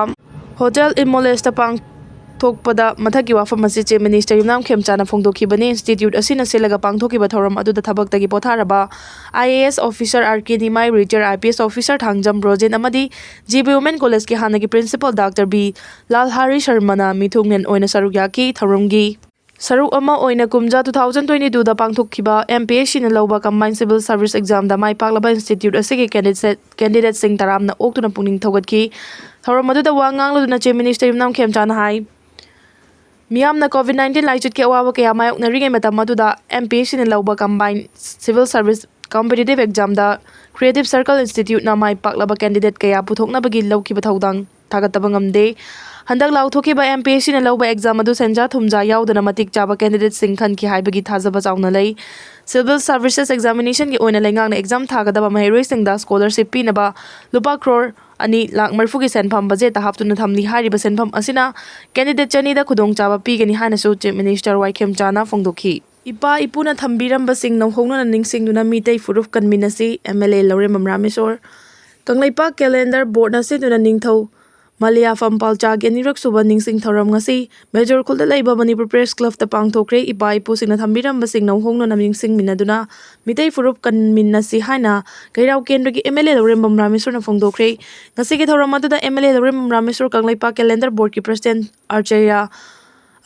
Hotel Imolesꯇ ꯄꯥꯡꯊꯣꯛꯄꯗ ꯃꯊꯛꯀꯤ ꯋꯥꯐꯝ ꯑꯁꯤ Chief Minister ꯌꯨꯝꯅꯥꯝ ꯈꯦꯝꯆꯥꯅ ꯐꯣꯡꯗꯣꯛꯈꯤꯕꯅꯤ꯫ Institute ꯑꯁꯤꯅ ꯁꯤꯜꯂꯒ ꯄꯥꯡꯊꯣꯛꯈꯤꯕ ꯊꯧꯔꯝ ꯑꯗꯨꯗ ꯊꯕꯛꯇꯒꯤ ꯄꯣꯊꯥꯔꯕ I A S officer R K Nimai, retired I P S officer Thangjam Brojen ꯑꯃꯗꯤ G B Women College ꯀꯤ ꯍꯥꯟꯅꯒꯤ principal Doctor B ꯂꯥꯜꯍꯥꯔꯤ ꯁꯔꯃꯅ ꯃꯤꯊꯨꯡꯂꯦꯟ ꯑꯣꯏꯅ ꯁꯔꯨꯛ ꯌꯥꯈꯤ꯫ ꯊꯧꯔꯝꯒꯤ ꯁꯔꯨꯛ ꯑꯃ ꯑꯣꯏꯅ ꯀꯨꯝꯖꯥ two thousand twenty twoꯗ ꯄꯥꯡꯊꯣꯛꯈꯤꯕ M P S C ꯅ ꯂꯧꯕ Combined Civil Service Examꯗ ꯃꯥꯏ ꯄꯥꯛꯂꯕ institute ꯑꯁꯤꯒꯤ candidate, candidateꯁꯤꯡ ꯇꯔꯥꯝꯅ ꯑꯣꯛꯇꯨꯅ ꯄꯨꯛꯅꯤꯡ ꯊꯧꯒꯠꯈꯤ꯫ ꯊꯧꯔꯝ ꯑꯗꯨꯗ ꯋꯥ ꯉꯥꯡꯂꯗꯨꯅ Chief Minister ꯌꯨꯝꯅꯥꯝ ꯈꯦꯝꯆꯥꯅ ꯍꯥꯏ, ꯃꯤꯌꯥꯝꯅ COVID nineteen ꯂꯥꯏꯆꯠꯀꯤ ꯑꯋꯥꯕ ꯀꯌꯥ ꯃꯥꯌꯣꯛꯅꯔꯤꯉꯩ ꯃꯇꯝ ꯑꯗꯨꯗ M P S C ꯅ ꯂꯧꯕ Combined Civil Service Competitive Examꯗ Creative Circle Instituteꯅ ꯃꯥꯏ ꯄꯥꯛꯂꯕ candidate ꯀꯌꯥ ꯄꯨꯊꯣꯛꯅꯕꯒꯤ ꯂꯧꯈꯤꯕ ꯊꯧꯗꯥꯡ ꯊꯥꯒꯠꯇꯕ ꯉꯝꯗꯦ꯫ ꯍꯟꯗꯛ ꯂꯥꯎꯊꯣꯛꯈꯤꯕ M P S C ꯅ ꯂꯧꯕ exam ꯑꯗꯨ ꯁꯦꯟꯖꯥ ꯊꯨꯝꯖꯥ ꯌꯥꯎꯗꯅ ꯃꯇꯤꯛ ꯆꯥꯕ candidateꯁꯤꯡ ꯈꯟꯈꯤ ꯍꯥꯏꯕꯒꯤ ꯊꯥꯖꯕ ꯆꯥꯎꯅ ꯂꯩ꯫ Civil Services Examinationꯒꯤ ꯑꯣꯏꯅ ꯂꯩꯉꯥꯛꯅ exam ꯊꯥꯒꯗꯕ ꯃꯍꯩꯔꯣꯏꯁꯤꯡꯗ scholarship ꯄꯤꯅꯕ ꯂꯨꯄꯥ ꯀ꯭ꯔꯣꯔ ꯑꯅꯤ ꯂꯥꯈ ꯃꯔꯤꯐꯨꯒꯤ ꯁꯦꯟꯐꯝ budgetꯇ ꯍꯥꯞꯇꯨꯅ ꯊꯝꯂꯤ꯫ ꯍꯥꯏꯔꯤꯕ ꯁꯦꯟꯐꯝ ꯑꯁꯤꯅ candidate ꯆꯅꯤꯗ ꯈꯨꯗꯣꯡꯆꯥꯕ ꯄꯤꯒꯅꯤ ꯍꯥꯏꯅꯁꯨ Chief Minister ꯋꯥꯏ ꯈꯦꯝꯆꯥꯅ ꯐꯣꯡꯗꯣꯛꯈꯤ꯫ ꯏꯄꯥ ꯏꯄꯨꯅ ꯊꯝꯕꯤꯔꯝꯕꯁꯤꯡ ꯅꯧꯍꯧꯅꯅ ꯅꯤꯡꯁꯤꯡꯗꯨꯅ ꯃꯤꯇꯩ ꯐꯨꯔꯨꯞ ꯀꯟꯃꯤꯟꯅꯁꯤ, M L A Laurembam Rameshwor. Kangleipak calendar boardꯅ ꯁꯤꯟꯗꯨꯅ ꯅꯤꯡꯊꯧ ꯃꯂꯤꯌꯥꯐꯝ ꯄꯥꯜꯆꯥꯒꯤ ꯑꯅꯤꯔꯛ ꯁꯨꯕ ꯅꯤꯡꯁꯤꯡ ꯊꯧꯔꯝ ꯉꯁꯤ ꯃꯦꯖꯣꯔ ꯈꯨꯜꯗ ꯂꯩꯕ ꯃꯅꯤꯄꯨꯔ Press Clubꯇ ꯄꯥꯡꯊꯣꯛꯈ꯭ꯔꯦ꯫ ꯏꯄꯥ ꯏꯄꯨꯁꯤꯡꯅ ꯊꯝꯕꯤꯔꯝꯕꯁꯤꯡ ꯅꯧꯍꯧꯅꯅ ꯅꯤꯡꯁꯤꯡꯃꯤꯟꯅꯗꯨꯅ ꯃꯤꯇꯩ ꯐꯨꯔꯨꯞ ꯀꯟꯃꯤꯟꯅꯁꯤ ꯍꯥꯏꯅ ꯀꯩꯔꯥꯎ ꯀꯦꯟꯗ꯭ꯔꯒꯤ M L A ꯂꯧꯔꯦꯝꯕꯝ ꯔꯥꯃꯦꯁꯣꯔꯅ ꯐꯣꯡꯗꯣꯛꯈ꯭ꯔꯦ꯫ ꯉꯁꯤꯒꯤ ꯊꯧꯔꯝ ꯑꯗꯨꯗ M L A Laurembam Rameshwor, Kangleipak calendar boardꯀꯤ President ꯑꯥꯆꯥꯔꯌ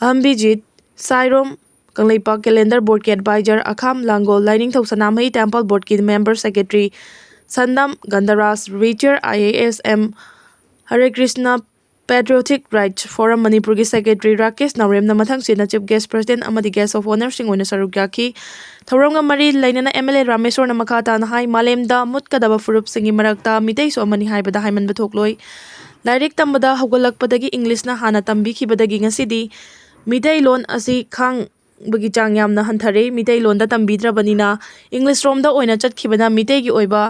ꯑꯍꯝꯕꯤꯖꯤꯠ ꯁꯥꯏꯔꯣꯝ, ꯀꯪꯂꯩꯄꯥꯛ ꯀꯦꯂꯦꯟꯗꯔ ꯕꯣꯔꯗꯀꯤ ꯑꯦꯗꯚꯥꯏꯖꯔ ꯑꯈꯥꯝ ꯂꯥꯡꯒꯣꯜ, ꯂꯥꯏꯅꯤꯡꯊꯧ ꯁꯅꯥꯃꯍꯤ ꯇꯦꯝꯄꯜ ꯕꯣꯔꯗꯀꯤ member secretary Sandham Gandharaj, retired I A S M Hare Krishna, patriotic rights forum ꯃꯅꯤꯄꯨꯔꯒꯤ ꯁꯦꯀ꯭ꯔꯦꯇꯔꯤ ꯔꯥꯀꯦꯁ ꯅꯥꯎꯔꯦꯝꯅ ꯃꯊꯪꯁꯤꯠꯅ ꯆꯤꯐ ꯒꯦꯁ ꯄ꯭ꯔꯁꯤꯗꯦꯟꯠ ꯑꯃꯗꯤ ꯒꯦꯁ ꯑꯣꯐ ꯑꯣꯅꯔꯁꯤꯡ ꯑꯣꯏꯅ ꯁꯔꯨꯛ ꯌꯥꯈꯤ꯫ ꯊꯧꯔꯝꯒ ꯃꯔꯤ ꯂꯩꯅꯅ ꯑꯦꯝ ꯑꯦꯜ ꯑꯦ ꯔꯥꯃꯦꯁꯣꯔꯅ ꯃꯈꯥ ꯇꯥꯅ ꯍꯥꯏ, ꯃꯥꯂꯦꯝꯗ ꯃꯨꯠꯀꯗꯕ ꯐꯨꯔꯨꯞꯁꯤꯡꯒꯤ ꯃꯔꯛꯇ ꯃꯤꯇꯩꯁꯨ ꯑꯃꯅꯤ ꯍꯥꯏꯕꯗ ꯍꯥꯏꯃꯟꯕ ꯊꯣꯛꯂꯣꯏ꯫ ꯂꯥꯏꯔꯤꯛ ꯇꯝꯕꯗ ꯍꯧꯒꯠꯂꯛꯄꯗꯒꯤ ꯏꯪꯂꯤꯁꯅ ꯍꯥꯟꯅ ꯇꯝꯕꯤꯈꯤꯕꯗꯒꯤ ꯉꯁꯤꯗꯤ ꯃꯤꯇꯩꯂꯣꯟ ꯑꯁꯤ ꯈꯥꯡꯕꯒꯤ ꯆꯥꯡ ꯌꯥꯝꯅ ꯍꯟꯊꯔꯦ꯫ ꯃꯤꯇꯩꯂꯣꯟꯗ ꯇꯝꯕꯤꯗ꯭ꯔꯕꯅꯤꯅ ꯏꯪꯂꯤꯁ ꯔꯣꯝꯗ ꯑꯣꯏꯅ ꯆꯠꯈꯤꯕꯅ ꯃꯤꯇꯩꯒꯤ ꯑꯣꯏꯕ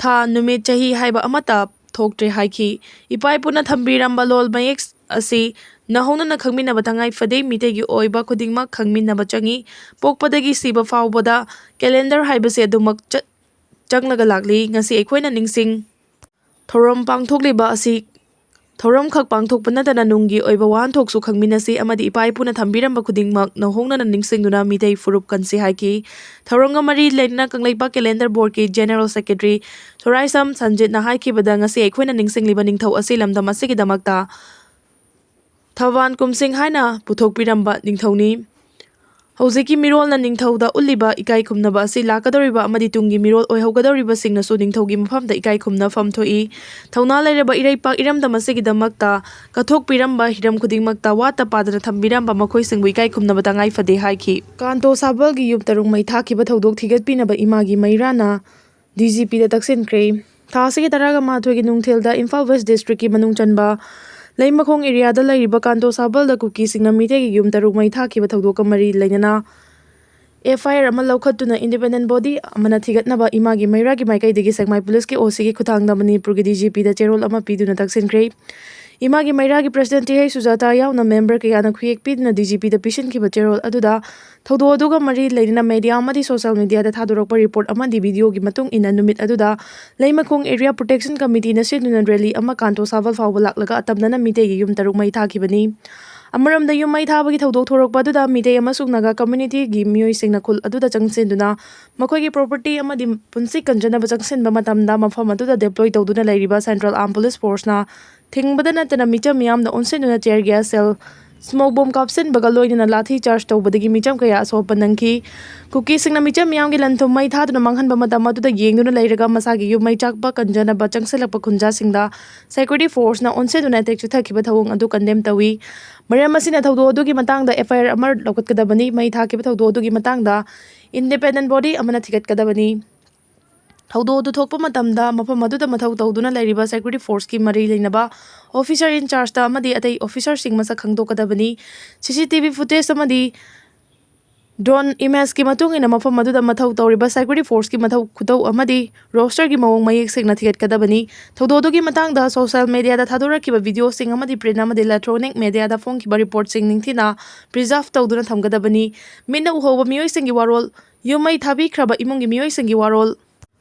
ꯊꯥ, ꯅꯨꯃꯤꯠ, ꯆꯍꯤ ꯍꯥꯏꯕ ꯑꯃꯠꯇ ꯊꯣꯛꯇ꯭ꯔꯦ ꯍꯥꯏꯈꯤ꯫ ꯏꯄꯥ ꯏꯄꯨꯅ ꯊꯝꯕꯤꯔꯝꯕ ꯂꯣꯜ ꯃꯌꯦꯛ ꯑꯁꯤ ꯅꯧꯍꯧꯅꯅ ꯈꯪꯃꯤꯟꯅꯕ ꯇꯉꯥꯏ ꯐꯗꯦ꯫ ꯃꯤꯇꯩꯒꯤ ꯑꯣꯏꯕ ꯈꯨꯗꯤꯡꯃꯛ ꯈꯪꯃꯤꯟꯅꯕ ꯆꯪꯏ꯫ ꯄꯣꯛꯄꯗꯒꯤ ꯁꯤꯕ ꯐꯥꯎꯕꯗ ꯀꯦꯂꯦꯟꯗꯔ ꯍꯥꯏꯕꯁꯤ ꯑꯗꯨꯃꯛ ꯆꯠ-, ꯆꯪꯂꯒ ꯂꯥꯛꯂꯤ꯫ ꯉꯁꯤ ꯑꯩꯈꯣꯏꯅ ꯅꯤꯡꯁꯤꯡ ꯊꯧꯔꯝ ꯄꯥꯡꯊꯣꯛꯂꯤꯕ ꯑꯁꯤ ꯊꯧꯔꯝꯈꯛ ꯄꯥꯡꯊꯣꯛꯄ ꯅꯠꯇꯅ ꯅꯨꯡꯒꯤ ꯑꯣꯏꯕ ꯋꯥꯍꯟꯊꯣꯛꯁꯨ ꯈꯪꯃꯤꯟꯅꯁꯤ ꯑꯃꯗꯤ ꯏꯄꯥ ꯏꯄꯨꯅ ꯊꯝꯕꯤꯔꯝꯕ ꯈꯨꯗꯤꯡꯃꯛ ꯅꯧꯍꯧꯅꯅ ꯅꯤꯡꯁꯤꯡꯗꯨꯅ ꯃꯤꯇꯩ ꯐꯨꯔꯨꯞ ꯀꯟꯁꯤ ꯍꯥꯏꯈꯤ꯫ ꯊꯧꯔꯝꯒ ꯃꯔꯤ ꯂꯩꯅꯅ ꯀꯪꯂꯩꯄꯥꯛ ꯀꯦꯂꯦꯟꯗꯔ ꯕꯣꯔꯗꯀꯤ ꯖꯦꯅꯦꯔꯦꯜ ꯁꯦꯀ꯭ꯔꯦꯇꯔꯤ ꯊꯣꯔꯥꯏꯁꯝ ꯁꯟꯖꯤꯠꯅ ꯍꯥꯏꯈꯤꯕꯗ, ꯉꯁꯤ ꯑꯩꯈꯣꯏꯅ ꯅꯤꯡꯁꯤꯡꯂꯤꯕ ꯅꯤꯡꯊꯧ ꯑꯁꯤ ꯂꯝꯗꯝ ꯑꯁꯤꯒꯤꯗꯃꯛꯇ ꯊꯧꯕꯥꯟ ꯀꯨꯝꯁꯤꯡ ꯍꯥꯏꯅ ꯄꯨꯊꯣꯛꯄꯤꯔꯝꯕ ꯅꯤꯡꯊꯧꯅꯤ꯫ ꯍꯧꯖꯤꯛꯀꯤ ꯃꯤꯔꯣꯜꯅ ꯅꯤꯡꯊꯧꯗ ꯎꯠꯂꯤꯕ ꯏꯀꯥꯏ ꯈꯨꯝꯅꯕ ꯑꯁꯤ ꯂꯥꯛꯀꯗꯧꯔꯤꯕ ꯑꯃꯗꯤ ꯇꯨꯡꯒꯤ ꯃꯤꯔꯣꯜ ꯑꯣꯏꯍꯧꯒꯗꯧꯔꯤꯕꯁꯤꯡꯅꯁꯨ ꯅꯤꯡꯊꯧꯒꯤ ꯃꯐꯝꯗ ꯏꯀꯥꯏ ꯈꯨꯝꯅꯐꯝ ꯊꯣꯛꯏ꯫ ꯊꯧꯅꯥ ꯂꯩꯔꯕ ꯏꯔꯩꯄꯥꯛ ꯏꯔꯝꯗꯝ ꯑꯁꯤꯒꯤꯗꯃꯛꯇ ꯀꯠꯊꯣꯛꯄꯤꯔꯝꯕ ꯍꯤꯔꯝ ꯈꯨꯗꯤꯡꯃꯛꯇ ꯋꯥꯠꯇ ꯄꯥꯗꯅ ꯊꯝꯕꯤꯔꯝꯕ ꯃꯈꯣꯏꯁꯤꯡꯕꯨ ꯏꯀꯥꯏ ꯈꯨꯝꯅꯕ ꯇꯉꯥꯏ ꯐꯗꯦ ꯍꯥꯏꯈꯤ꯫ ꯀꯥꯟꯇꯣ ꯁꯥꯕꯜꯒꯤ ꯌꯨꯝ ꯇꯔꯨꯛ ꯃꯩ ꯊꯥꯈꯤꯕ ꯊꯧꯗꯣꯛ ꯊꯤꯒꯠꯄꯤꯅꯕ ꯏꯃꯥꯒꯤ ꯃꯩꯔꯥꯅ ꯗꯤ ꯖꯤ ꯄꯤꯗ ꯇꯛꯁꯤꯟꯈ꯭ꯔꯦ꯫ ꯊꯥ ꯑꯁꯤꯒꯤ ꯇꯔꯥꯒ ꯃꯥꯊꯣꯏꯒꯤ ꯅꯨꯡꯊꯤꯜꯗ ꯏꯝꯐꯥꯜ ꯋꯦꯁ ꯗꯤꯁꯇ꯭ꯔꯤꯛꯀꯤ ꯃꯅꯨꯡ ꯆꯟꯕ ꯂꯩꯃꯈꯣꯡ ꯑꯦꯔꯤꯌꯥꯗ ꯂꯩꯔꯤꯕ ꯀꯥꯟꯇꯣ ꯁꯥꯕꯜꯗ ꯀꯨꯀꯤꯁꯤꯡꯅ ꯃꯤꯇꯩꯒꯤ ꯌꯨꯝ ꯇꯔꯨꯛ ꯃꯩ ꯊꯥꯈꯤꯕ ꯊꯧꯗꯣꯛꯀ ꯃꯔꯤ ꯂꯩꯅꯅ ꯑꯦꯐ ꯑꯥꯏ ꯑꯥꯔ ꯑꯃ ꯂꯧꯈꯠꯇꯨꯅ ꯏꯟꯗꯤꯄꯦꯟꯗꯦꯟ ꯕꯣꯗꯤ ꯑꯃꯅ ꯊꯤꯒꯠꯅꯕ ꯏꯃꯥꯒꯤ ꯃꯩꯔꯥꯒꯤ ꯃꯥꯏꯀꯩꯗꯒꯤ ꯁꯦꯛꯃꯥꯏ ꯄꯨꯂꯤꯁꯀꯤ ꯑꯣ ꯁꯤꯒꯤ ꯈꯨꯠꯊꯥꯡꯗ ꯃꯅꯤꯄꯨꯔꯒꯤ ꯗꯤ ꯖꯤ ꯄꯤꯗ ꯆꯦꯔꯣꯜ ꯑꯃ ꯄꯤꯗꯨꯅ ꯇꯛꯁꯤꯟꯈ꯭ꯔꯦ꯫ ꯏꯃꯥꯒꯤ ꯃꯩꯔꯥꯒꯤ ꯄ꯭ꯔꯁꯤꯗꯦꯟꯠ ꯇꯤ ꯍꯩꯆ ꯁꯨꯖꯥꯇꯥ ꯌꯥꯎꯅ ꯃꯦꯝꯕꯔ ꯀꯌꯥꯅ ꯈꯨꯌꯦꯛ ꯄꯤꯗꯨꯅ ꯗꯤ ꯖꯤ ꯄꯤꯗ ꯄꯤꯁꯤꯟꯈꯤꯕ ꯆꯦꯔꯣꯜ ꯑꯗꯨꯗ ꯊꯧꯗꯣꯛ ꯑꯗꯨꯒ ꯃꯔꯤ ꯂꯩꯅꯅ ꯃꯦꯗꯤꯌꯥ ꯑꯃꯗꯤ ꯁꯣꯁꯤꯌꯦꯜ ꯃꯦꯗꯤꯌꯥꯗ ꯊꯥꯗꯣꯔꯛꯄ ꯔꯤꯄꯣꯔꯠ ꯑꯃꯗꯤ ꯚꯤꯗꯤꯑꯣꯒꯤ ꯃꯇꯨꯡ ꯏꯟꯅ, ꯅꯨꯃꯤꯠ ꯑꯗꯨꯗ ꯂꯩꯃꯈꯣꯡ ꯑꯦꯔꯤꯌꯥ ꯄ꯭ꯔꯣꯇꯦꯛꯁꯟ ꯀꯃꯤꯇꯤꯅ ꯁꯤꯟꯗꯨꯅ ꯔꯦꯂꯤ ꯑꯃ ꯀꯥꯟꯇꯣ ꯁꯥꯕꯜ ꯐꯥꯎꯕ ꯂꯥꯛꯂꯒ ꯑꯇꯝꯅꯅ ꯃꯤꯇꯩꯒꯤ ꯌꯨꯝ ꯇꯔꯨꯛ ꯃꯩ ꯊꯥꯈꯤꯕꯅꯤ꯫ ꯑꯃꯔꯣꯝꯗ, ꯌꯨꯝ ꯃꯩ ꯊꯥꯕꯒꯤ ꯊꯧꯗꯣꯛ ꯊꯣꯔꯛꯄ ꯑꯗꯨꯗ ꯃꯤꯇꯩ ꯑꯃꯁꯨꯡ ꯅꯥꯒꯥ ꯀꯝꯃ꯭ꯌꯨꯅꯤꯇꯤꯒꯤ ꯃꯤꯑꯣꯏꯁꯤꯡꯅ ꯈꯨꯜ ꯑꯗꯨꯗ ꯆꯪꯁꯤꯟꯗꯨꯅ ꯃꯈꯣꯏꯒꯤ ꯄ꯭ꯔꯣꯄꯔꯇꯤ ꯑꯃꯗꯤ ꯄꯨꯟꯁꯤ ꯀꯟꯖꯅꯕ ꯆꯪꯁꯤꯟꯕ ꯃꯇꯝꯗ, ꯃꯐꯝ ꯑꯗꯨꯗ ꯗꯦꯄ꯭ꯂꯣꯏ ꯇꯧꯗꯨꯅ ꯂꯩꯔꯤꯕ ꯁꯦꯟꯇ꯭ꯔꯦꯜ ꯑꯥꯔꯝ ꯄꯨꯂꯤꯁ ꯐꯣꯔꯁꯅ ꯊꯤꯡꯕꯗ ꯅꯠꯇꯅ ꯃꯤꯆꯝ ꯃꯤꯌꯥꯝꯅ ꯑꯣꯟꯁꯤꯟꯗꯨꯅ ꯇꯤꯌꯔ ꯒ꯭ꯌꯥꯁ ꯁꯦꯜ ꯁ꯭ꯃꯣꯛ ꯕꯣꯝ ꯀꯥꯞꯁꯤꯟꯕꯒ ꯂꯣꯏꯅꯅ ꯂꯥꯊꯤ ꯆꯥꯔꯖ ꯇꯧꯕꯗꯒꯤ ꯃꯤꯆꯝ ꯀꯌꯥ ꯑꯁꯣꯛꯄ ꯅꯪꯈꯤ꯫ ꯀꯨꯀꯤꯁꯤꯡꯅ ꯃꯤꯆꯝ ꯃꯤꯌꯥꯝꯒꯤ ꯂꯟ-ꯊꯨꯝ ꯃꯩ ꯊꯥꯗꯨꯅ ꯃꯥꯡꯍꯟꯕ ꯃꯇꯝ ꯑꯗꯨꯗ ꯌꯦꯡꯗꯨꯅ ꯂꯩꯔꯒ ꯃꯁꯥꯒꯤ ꯌꯨꯝ ꯃꯩ ꯆꯥꯛꯄ ꯀꯟꯖꯅꯕ ꯆꯪꯁꯤꯜꯂꯛꯄ ꯈꯨꯟꯖꯥꯁꯤꯡꯗ security forceꯅ ꯑꯣꯟꯁꯤꯟꯗꯨꯅ attack ꯆꯠꯊꯈꯤꯕ ꯊꯧꯑꯣꯡ ꯑꯗꯨ condemn ꯇꯧꯏ꯫ ꯃꯔꯝ ꯑꯁꯤꯅ ꯊꯧꯗꯣꯛ ꯑꯗꯨꯒꯤ ꯃꯇꯥꯡꯗ F I R ꯑꯃ ꯂꯧꯈꯠꯀꯗꯕꯅꯤ꯫ ꯃꯩ ꯊꯥꯈꯤꯕ ꯊꯧꯗꯣꯛ ꯑꯗꯨꯒꯤ ꯃꯇꯥꯡꯗ independent body ꯑꯃꯅ ꯊꯤꯒꯠꯀꯗꯕꯅꯤ꯫ ꯊꯧꯗꯣꯛ ꯑꯗꯨ ꯊꯣꯛꯄ ꯃꯇꯝꯗ ꯃꯐꯝ ꯑꯗꯨꯗ ꯃꯊꯧ ꯇꯧꯗꯨꯅ ꯂꯩꯔꯤꯕ security forceꯀꯤ ꯃꯔꯤ ꯂꯩꯅꯕ officer in chargeꯇ ꯑꯃꯗꯤ ꯑꯇꯩ officerꯁꯤꯡ ꯃꯁꯛ ꯈꯪꯗꯣꯛꯀꯗꯕꯅꯤ꯫ C C T V footage ꯑꯃꯗꯤ drone imageꯀꯤ ꯃꯇꯨꯡ ꯏꯟꯅ ꯃꯐꯝ ꯑꯗꯨꯗ ꯃꯊꯧ ꯇꯧꯔꯤꯕ security forceꯀꯤ ꯃꯊꯧ ꯈꯨꯇꯧ ꯑꯃꯗꯤ rosterꯒꯤ ꯃꯑꯣꯡ ꯃꯌꯦꯛ ꯁꯦꯡꯅ ꯊꯤꯒꯠꯀꯗꯕꯅꯤ꯫ ꯊꯧꯗꯣꯛ ꯑꯗꯨꯒꯤ ꯃꯇꯥꯡꯗ social mediaꯗ ꯊꯥꯗꯣꯔꯛꯈꯤꯕ videoꯁꯤꯡ ꯑꯃꯗꯤ print ꯑꯃꯗꯤ electronic mediaꯗ ꯐꯣꯡꯈꯤꯕ reportꯁꯤꯡ ꯅꯤꯡꯊꯤꯅ preserve ꯇꯧꯗꯨꯅ ꯊꯝꯒꯗꯕꯅꯤ꯫ ꯃꯤꯠꯅ ꯎꯍꯧꯕ ꯃꯤꯑꯣꯏꯁꯤꯡꯒꯤ ꯋꯥꯔꯣꯜ, ꯌꯨꯝ ꯃꯩ ꯊꯥꯕꯤꯈ꯭ꯔꯕ ꯏꯃꯨꯡꯒꯤ ꯃꯤꯑꯣꯏꯁꯤꯡꯒꯤ ꯋꯥꯔꯣꯜ,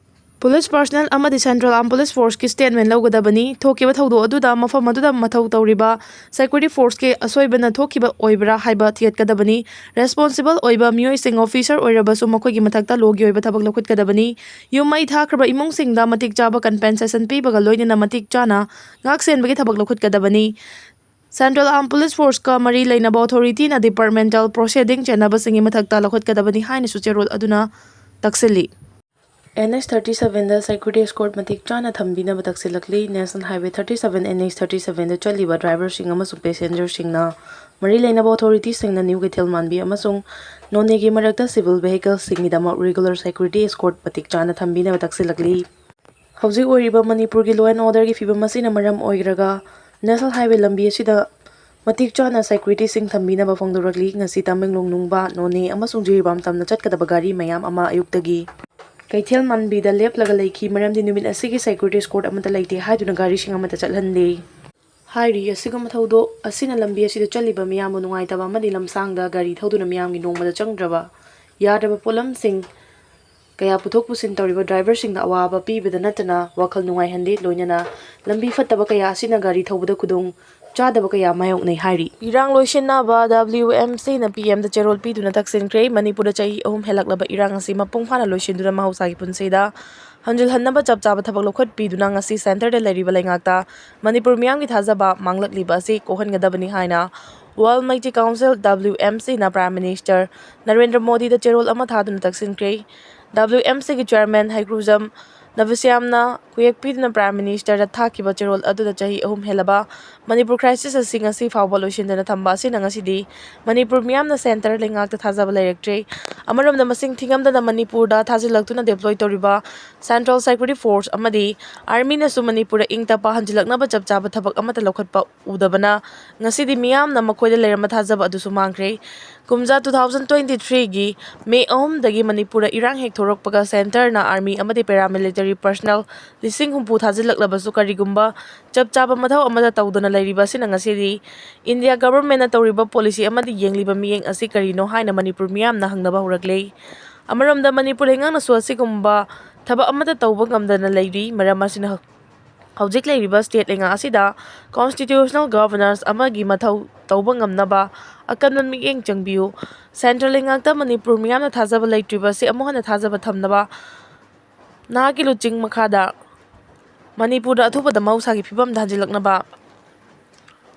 police personnel ꯑꯃꯗꯤ Central Armed Police Forceꯀꯤ statement ꯂꯧꯒꯗꯕꯅꯤ꯫ ꯊꯣꯛꯈꯤꯕ ꯊꯧꯗꯣꯛ ꯑꯗꯨꯗ ꯃꯐꯝ ꯑꯗꯨꯗ ꯃꯊꯧ ꯇꯧꯔꯤꯕ security forceꯀꯤ ꯑꯁꯣꯏꯕꯅ ꯊꯣꯛꯈꯤꯕ ꯑꯣꯏꯕ꯭ꯔꯥ ꯍꯥꯏꯕ ꯊꯤꯒꯠꯀꯗꯕꯅꯤ꯫ Responsible ꯑꯣꯏꯕ ꯃꯤꯑꯣꯏꯁꯤꯡ, officer ꯑꯣꯏꯔꯕꯁꯨ, ꯃꯈꯣꯏꯒꯤ ꯃꯊꯛꯇ lawꯒꯤ ꯑꯣꯏꯕ ꯊꯕꯛ ꯂꯧꯈꯠꯀꯗꯕꯅꯤ꯫ ꯌꯨꯝ ꯃꯩ ꯊꯥꯈ꯭ꯔꯕ ꯏꯃꯨꯡꯁꯤꯡꯗ ꯃꯇꯤꯛ ꯆꯥꯕ compensation ꯄꯤꯕꯒ ꯂꯣꯏꯅꯅ ꯃꯇꯤꯛ ꯆꯥꯅ ꯉꯥꯛ ꯁꯦꯟꯕꯒꯤ ꯊꯕꯛ ꯂꯧꯈꯠꯀꯗꯕꯅꯤ꯫ Central Armed Police Forceꯀ ꯃꯔꯤ ꯂꯩꯅꯕ authorityꯅ departmental proceeding ꯆꯦꯟꯅꯕꯁꯤꯡꯒꯤ ꯃꯊꯛꯇ ꯂꯧꯈꯠꯀꯗꯕꯅꯤ ꯍꯥꯏꯅꯁꯨ ꯆꯦꯔꯣꯜ ꯑꯗꯨꯅ ꯇꯛꯁꯤꯜꯂꯤ꯫ N H thirty sevenꯗ security escort ꯃꯇꯤꯛ ꯆꯥꯅ ꯊꯝꯕꯤꯅꯕ ꯇꯛꯁꯤꯜꯂꯛꯂꯤ꯫ National Highway thirty seven N H thirty sevenꯗ ꯆꯠꯂꯤꯕ driverꯁꯤꯡ ꯑꯃꯁꯨꯡ passengerꯁꯤꯡꯅ ꯃꯔꯤ ꯂꯩꯅꯕ authorityꯁꯤꯡꯅ ꯅ꯭ꯌꯨ ꯀꯩꯊꯦꯜ ꯃꯥꯟꯕꯤ ꯑꯃꯁꯨꯡ ꯅꯣꯅꯦꯒꯤ ꯃꯔꯛꯇ civil vehicleꯁꯤꯡꯒꯤꯗꯃꯛ regular security escort ꯃꯇꯤꯛ ꯆꯥꯅ ꯊꯝꯕꯤꯅꯕ ꯇꯛꯁꯤꯜꯂꯛꯂꯤ꯫ ꯍꯧꯖꯤꯛ ꯑꯣꯏꯔꯤꯕ ꯃꯅꯤꯄꯨꯔꯒꯤ law and orderꯒꯤ ꯐꯤꯕꯝ ꯑꯁꯤꯅ ꯃꯔꯝ ꯑꯣꯏꯔꯒ National Highway ꯂꯝꯕꯤ ꯑꯁꯤꯗ ꯃꯇꯤꯛ ꯆꯥꯅ securityꯁꯤꯡ ꯊꯝꯕꯤꯅꯕ ꯐꯣꯡꯗꯣꯔꯛꯂꯤ꯫ ꯉꯁꯤ ꯇꯃꯦꯡꯂꯣꯡ ꯅꯨꯡꯕ, ꯅꯣꯅꯦ ꯑꯃꯁꯨꯡ ꯖꯤꯔꯤꯕꯥꯝ ꯇꯝꯅ ꯆꯠꯀꯗꯕ ꯒꯥꯔꯤ ꯃꯌꯥꯝ ꯑꯃ ꯑꯌꯨꯛꯇꯒꯤ ꯀꯩꯊꯦꯜ ꯃꯥꯟꯕꯤꯗ ꯂꯦꯞꯂꯒ ꯂꯩꯈꯤ, ꯃꯔꯝꯗꯤ ꯅꯨꯃꯤꯠ ꯑꯁꯤꯒꯤ security escort ꯑꯃꯠꯇ ꯂꯩꯇꯦ ꯍꯥꯏꯗꯨꯅ ꯒꯥꯔꯤꯁꯤꯡ ꯑꯃꯠꯇ ꯆꯠꯍꯟꯗꯦ ꯍꯥꯏꯔꯤ꯫ ꯑꯁꯤꯒꯨꯝꯕ ꯊꯧꯗꯣꯛ ꯑꯁꯤꯅ ꯂꯝꯕꯤ ꯑꯁꯤꯗ ꯆꯠꯂꯤꯕ ꯃꯤꯌꯥꯝꯕꯨ ꯅꯨꯡꯉꯥꯏꯇꯕ ꯑꯃꯗꯤ ꯂꯝꯁꯥꯡꯗ ꯒꯥꯔꯤ ꯊꯧꯗꯨꯅ ꯃꯤꯌꯥꯝꯒꯤ ꯅꯣꯡꯃꯗ ꯆꯪꯗ꯭ꯔꯕ ꯌꯥꯗ꯭ꯔꯕ ꯄꯣꯠꯂꯝꯁꯤꯡ ꯀꯌꯥ ꯄꯨꯊꯣꯛ ꯄꯨꯁꯤꯟ ꯇꯧꯔꯤꯕ driverꯁꯤꯡꯗ ꯑꯋꯥꯕ ꯄꯤꯕꯗ ꯅꯠꯇꯅ ꯋꯥꯈꯜ ꯅꯨꯡꯉꯥꯏꯍꯟꯗꯦ꯫ ꯂꯣꯏꯅꯅ ꯂꯝꯕꯤ ꯐꯠꯇꯕ ꯀꯌꯥ ꯑꯁꯤꯅ ꯒꯥꯔꯤ ꯊꯧꯕꯗ ꯈꯨꯗꯣꯡ ꯆꯥꯗꯕ ꯀꯌꯥ ꯃꯥꯌꯣꯛꯅꯩ ꯍꯥꯏꯔꯤ꯫ ꯏꯔꯥꯡ ꯂꯣꯏꯁꯤꯟꯅꯕ W M Cꯅ P Mꯗ ꯆꯦꯔꯣꯜ ꯄꯤꯗꯨꯅ ꯇꯛꯁꯤꯟꯈ꯭ꯔꯦ꯫ ꯃꯅꯤꯄꯨꯔꯗ ꯆꯍꯤ ꯑꯍꯨꯝ ꯍꯦꯜꯂꯛꯂꯕ ꯏꯔꯥꯡ ꯑꯁꯤ ꯃꯄꯨꯡ ꯐꯥꯅ ꯂꯣꯏꯁꯤꯟꯗꯨꯅ ꯃꯍꯧꯁꯥꯒꯤ ꯄꯨꯟꯁꯤꯗ ꯍꯟꯖꯤꯜꯍꯟꯅꯕ ꯆꯞ ꯆꯥꯕ ꯊꯕꯛ ꯂꯧꯈꯠꯄꯤꯗꯨꯅ ꯉꯁꯤ centreꯗ ꯂꯩꯔꯤꯕ ꯂꯩꯉꯥꯛꯇ ꯃꯅꯤꯄꯨꯔ ꯃꯤꯌꯥꯝꯒꯤ ꯊꯥꯖꯕ ꯃꯥꯡꯂꯛꯂꯤꯕ ꯑꯁꯤ ꯀꯣꯛꯍꯟꯒꯗꯕꯅꯤ ꯍꯥꯏꯅ World Meitei Council, W M C, ꯅ Prime Minister ꯅꯔꯦꯟꯗ꯭ꯔ ꯃꯣꯗꯤꯗ ꯆꯦꯔꯣꯜ ꯑꯃ ꯊꯥꯗꯨꯅ ꯇꯛꯁꯤꯟꯈ꯭ꯔꯦ꯫ W M C ꯒꯤ Chairman ꯍꯩꯀ꯭ꯔꯨꯖꯝ ꯅꯕꯁ꯭ꯌꯥꯝꯅ ꯈꯨꯌꯦꯛ ꯄꯤꯗꯨꯅ Prime Minister ꯗ ꯊꯥꯈꯤꯕ ꯆꯦꯔꯣꯜ ꯑꯗꯨꯗ ꯆꯍꯤ ꯑꯍꯨꯝ ꯍꯦꯜꯂꯕ ꯃꯅꯤꯄꯨꯔ crisis ꯑꯁꯤ ꯉꯁꯤ ꯐꯥꯎꯕ ꯂꯣꯏꯁꯤꯟꯗꯅ ꯊꯝꯕ ꯑꯁꯤꯅ ꯉꯁꯤꯗꯤ ꯃꯅꯤꯄꯨꯔ ꯃꯤꯌꯥꯝꯅ centre ꯂꯩꯉꯥꯛꯇ ꯊꯥꯖꯕ ꯂꯩꯔꯛꯇ꯭ꯔꯦ꯫ ꯑꯃꯔꯣꯝꯗ ꯃꯁꯤꯡ ꯊꯤꯉꯝꯗꯅ ꯃꯅꯤꯄꯨꯔꯗ ꯊꯥꯖꯤꯜꯂꯛꯇꯨꯅ deploy ꯇꯧꯔꯤꯕ Central Security Force ꯑꯃꯗꯤ Army ꯅꯁꯨ ꯃꯅꯤꯄꯨꯔꯗ ꯏꯪ ꯇꯞꯄ ꯍꯟꯖꯤꯜꯂꯛꯅꯕ ꯆꯞ ꯆꯥꯕ ꯊꯕꯛ ꯑꯃꯠꯇ ꯂꯧꯈꯠꯄ ꯎꯗꯕꯅ ꯉꯁꯤꯗꯤ ꯃꯤꯌꯥꯝꯅ ꯃꯈꯣꯏꯗ ꯂꯩꯔꯝꯕ ꯊꯥꯖꯕ ꯑꯗꯨꯁꯨ ꯃꯥꯡꯈ꯭ꯔꯦ꯫ ꯀꯨꯝꯖꯥ two thousand twenty three ꯒꯤ May ꯑꯍꯨꯝꯗꯒꯤ ꯃꯅꯤꯄꯨꯔꯗ ꯏꯔꯥꯡ ꯍꯦꯛ ꯊꯣꯔꯛꯄꯒ centre ꯅ Army ꯑꯃꯗꯤ paramilitary personnel ꯂꯤꯁꯤꯡ ꯍꯨꯝꯐꯨ ꯊꯥꯖꯤꯜꯂꯛꯂꯕꯁꯨ ꯀꯔꯤꯒꯨꯝꯕ ꯆꯞ ꯆꯥꯕ ꯃꯊꯧ ꯑꯃꯠꯇ ꯇꯧꯗꯅ ꯂꯩꯔꯤꯕ ꯑꯁꯤꯅ ꯉꯁꯤꯗꯤ India Government ꯅ ꯇꯧꯔꯤꯕ policy ꯑꯃꯗꯤ ꯌꯦꯡꯂꯤꯕ ꯃꯤꯠꯌꯦꯡ ꯑꯁꯤ ꯀꯔꯤꯅꯣ ꯍꯥꯏꯅ ꯃꯅꯤꯄꯨꯔ ꯃꯤꯌꯥꯝꯅ ꯍꯪꯅꯕ ꯍꯧꯔꯛꯂꯦ꯫ ꯑꯃꯔꯣꯝꯗ ꯃꯅꯤꯄꯨꯔ ꯂꯩꯉꯥꯛꯅꯁꯨ ꯑꯁꯤꯒꯨꯝꯕ ꯊꯕꯛ ꯑꯃꯠꯇ ꯇꯧꯕ ꯉꯝꯗꯅ ꯂꯩꯔꯤ꯫ ꯃꯔꯝ ꯑꯁꯤꯅ ꯍꯧ-, ꯍꯧꯖꯤꯛ ꯂꯩꯔꯤꯕ state ꯂꯩꯉꯥꯛ ꯑꯁꯤꯗ constitutional governance ꯑꯃꯒꯤ ꯃꯊꯧ ꯇꯧꯕ ꯉꯝꯅꯕ ꯑꯀꯟꯕ ꯃꯤꯠꯌꯦꯡ ꯆꯪꯕꯤꯌꯨ꯫ Central ꯂꯩꯉꯥꯛꯇ ꯃꯅꯤꯄꯨꯔ ꯃꯤꯌꯥꯝꯅ ꯊꯥꯖꯕ ꯂꯩꯇ꯭ꯔꯤꯕ ꯑꯁꯤ ꯑꯃꯨꯛ ꯍꯟꯅ ꯊꯥꯖꯕ ꯊꯝꯅꯕ ꯅꯍꯥꯛꯀꯤ ꯂꯨꯆꯤꯡ ꯃꯈꯥꯗ ꯃꯅꯤꯄꯨꯔꯗ ꯑꯊꯨꯕꯗ ꯃꯍꯧꯁꯥꯒꯤ ꯐꯤꯕꯝꯗ ꯍꯟꯖꯤꯜꯂꯛꯅꯕ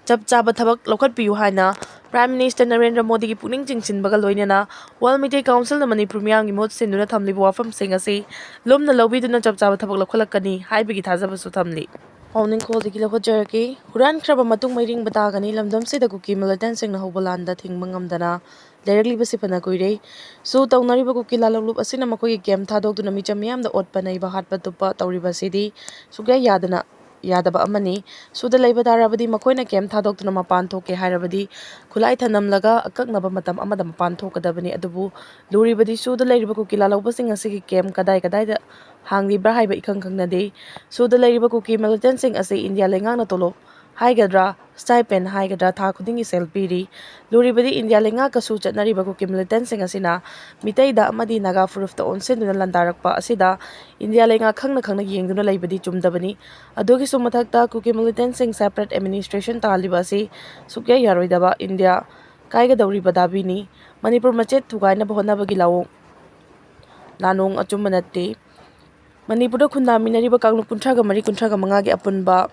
ꯆꯞ ꯆꯥꯕ ꯊꯕꯛ ꯂꯧꯈꯠꯄꯤꯌꯨ ꯍꯥꯏꯅ Prime Minister ꯅꯔꯦꯟꯗ꯭ꯔ ꯃꯣꯗꯤꯒꯤ ꯄꯨꯛꯅꯤꯡ ꯆꯤꯡꯁꯤꯟꯕꯒ ꯂꯣꯏꯅꯅ World Meitei Council ꯅ ꯃꯅꯤꯄꯨꯔ ꯃꯤꯌꯥꯝꯒꯤ ꯃꯍꯨꯠ ꯁꯤꯟꯗꯨꯅ ꯊꯝꯂꯤꯕ ꯋꯥꯐꯝꯁꯤꯡ ꯑꯁꯤ ꯂꯨꯝꯅ ꯂꯧꯕꯤꯗꯨꯅ ꯆꯞ ꯆꯥꯕ ꯊꯕꯛ ꯂꯧꯈꯠꯂꯛꯀꯅꯤ ꯍꯥꯏꯕꯒꯤ ꯊꯥꯖꯕꯁꯨ ꯊꯝꯂꯤ꯫ ꯄꯥꯎꯅꯤꯡꯈꯣꯜꯗꯒꯤ ꯂꯧꯈꯠꯆꯔꯛꯀꯦ꯫ ꯍꯨꯔꯥꯟꯈ꯭ꯔꯕ ꯃꯇꯨꯡ ꯃꯩꯔꯤꯡꯕ ꯇꯥꯒꯅꯤ꯫ ꯂꯝꯗꯝꯁꯤꯗ ꯀꯨꯀꯤ militant ꯁꯤꯡꯅ ꯍꯧꯕ ꯂꯥꯟꯗ ꯊꯤꯡꯕ ꯉꯝꯗꯅ ꯂꯩꯔꯛꯂꯤꯕꯁꯤ ꯐꯅ ꯀꯨꯏꯔꯦ꯫ ꯁꯨ ꯇꯧꯅꯔꯤꯕ ꯀꯨꯀꯤ ꯂꯥꯂꯣꯡꯂꯨꯞ ꯑꯁꯤꯅ ꯃꯈꯣꯏꯒꯤ camp ꯊꯥꯗꯣꯛꯇꯨꯅ ꯃꯤꯆꯝ ꯃꯤꯌꯥꯝꯗ ꯑꯣꯠꯄ ꯅꯩꯕ, ꯍꯥꯠꯄ ꯇꯨꯞꯄ ꯇꯧꯔꯤꯕ ꯑꯁꯤꯗꯤ ꯁꯨꯛꯌꯥ ꯌꯥꯗꯅ, ꯌꯥꯗꯕ ꯑꯃꯅꯤ꯫ ꯁꯨꯗ ꯂꯩꯕ ꯇꯥꯔꯕꯗꯤ ꯃꯈꯣꯏꯅ camp ꯊꯥꯗꯣꯛꯇꯨꯅ ꯃꯄꯥꯟ ꯊꯣꯛꯀꯦ ꯍꯥꯏꯔꯕꯗꯤ ꯈꯨꯠꯂꯥꯏ ꯊꯅꯝꯂꯒ ꯑꯀꯛꯅꯕ ꯃꯇꯝ ꯑꯃꯗ ꯃꯄꯥꯟ ꯊꯣꯛꯀꯗꯕꯅꯤ꯫ ꯑꯗꯨꯕꯨ ꯂꯨꯔꯤꯕꯗꯤ ꯁꯨꯗ ꯂꯩꯔꯤꯕ ꯀꯨꯀꯤ ꯂꯥꯂꯣꯡꯕꯁꯤꯡ ꯑꯁꯤꯒꯤ camp ꯀꯗꯥꯏ ꯀꯗꯥꯏꯗ ꯍꯥꯡꯂꯤꯕ꯭ꯔꯥ ꯍꯥꯏꯕ ꯏꯈꯪ ꯈꯪꯅꯗꯦ꯫ ꯁꯨꯗ ꯂꯩꯔꯤꯕ ꯀꯨꯀꯤ militant ꯁꯤꯡ ꯑꯁꯤ ꯏꯟꯗꯤꯌꯥ ꯂꯩꯉꯥꯛꯅ ꯇꯣꯂꯣꯞ ꯍꯥꯏꯒꯗ꯭ꯔꯥ, stipend ꯍꯥꯏꯒꯗ꯭ꯔꯥ, ꯊꯥ ꯈꯨꯗꯤꯡꯒꯤ ꯁꯦꯜ ꯄꯤꯔꯤ꯫ ꯂꯨꯔꯤꯕꯗꯤ ꯏꯟꯗꯤꯌꯥ ꯂꯩꯉꯥꯛꯀꯁꯨ ꯆꯠꯅꯔꯤꯕ ꯀꯨꯀꯤ militant ꯁꯤꯡ ꯑꯁꯤꯅ ꯃꯤꯇꯩꯗ ꯑꯃꯗꯤ ꯅꯥꯒꯥ ꯐꯨꯔꯨꯞꯇ ꯑꯣꯟꯁꯤꯟꯗꯨꯅ ꯂꯥꯟꯗꯥꯔꯛꯄ ꯑꯁꯤꯗ ꯏꯟꯗꯤꯌꯥ ꯂꯩꯉꯥꯛ ꯈꯪꯅ ꯈꯪꯅ ꯌꯦꯡꯗꯨꯅ ꯂꯩꯕꯗꯤ ꯆꯨꯝꯗꯕꯅꯤ꯫ ꯑꯗꯨꯒꯤꯁꯨ ꯃꯊꯛꯇ ꯀꯨꯀꯤ militant ꯁꯤꯡ separate administration ꯇꯥꯍꯜꯂꯤꯕ ꯑꯁꯤ ꯁꯨꯛꯌꯥ ꯌꯥꯔꯣꯏꯗꯕ ꯏꯟꯗꯤꯌꯥ ꯀꯥꯏꯒꯗꯧꯔꯤꯕ ꯗꯥꯕꯤꯅꯤ꯫ ꯃꯅꯤꯄꯨꯔ ꯃꯆꯦꯠ ꯊꯨꯒꯥꯏꯅꯕ ꯍꯣꯠꯅꯕꯒꯤ ꯂꯥꯑꯣꯡ ꯂꯥꯅꯣꯡ ꯑꯆꯨꯝꯕ ꯅꯠꯇꯦ꯫ ꯃꯅꯤꯄꯨꯔꯗ ꯈꯨꯟꯗꯥꯃꯤꯟꯅꯔꯤꯕ ꯀꯥꯡꯂꯨꯞ ꯀꯨꯟꯊ꯭ꯔꯥꯒ ꯃꯔꯤ, ꯀꯨꯟꯊ꯭ꯔꯥꯒ ꯃꯉꯥꯒꯤ ꯑꯄꯨꯟꯕ